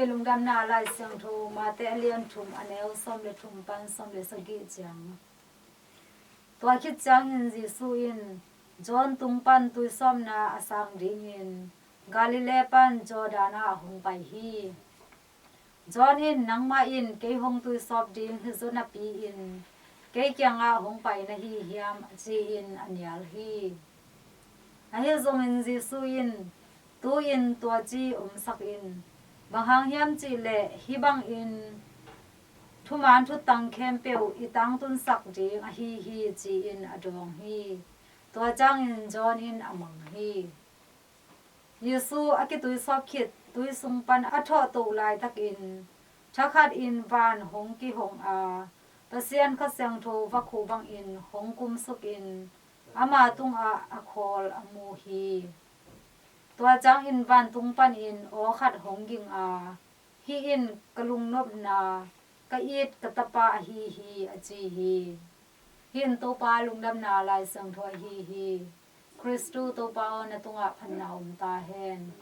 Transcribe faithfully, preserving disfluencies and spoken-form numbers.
Lungdamna Lai Siangtho, Mate a lian thum, a neu sawm le thum pan sawm le sagih ciang. Tua khit ciangin Jesu in John tung pan tuisawpna a sang dingin Galilee pan Jordan ah hong pai hi. John in, "Nangmah in kei hong tuisawp ding hi zaw napi-in kei kiangah hong pai na hi hiam?" ci-in a nial hi. Ahi zongin Jesu in, "Tu-in tua ci omsak in. Bang hang hiam cih leh hih bangin thuman thutang khempeuh i tangtunsak ding ahi hi," ci-in a dawng hi. Tua ciangin John in a mang hi. Jesu a kituisawp khit tui sung pan a thawhtoh laitakin thakhatin van hong kihong a, Pasian Kha Siangtho vakhu bangin hong kumsukin ama tungah a khawl a mu hi. Tua ciangin vantung panin aw khat hong ging a, "Hih in ka lungnopna, ka it ka Tapa ahi hi," a ci hi. Hih in Topa Lungdamna Lai Siangtho ahi hi. Khristu Topa aw, na tungah phatna om ta hen.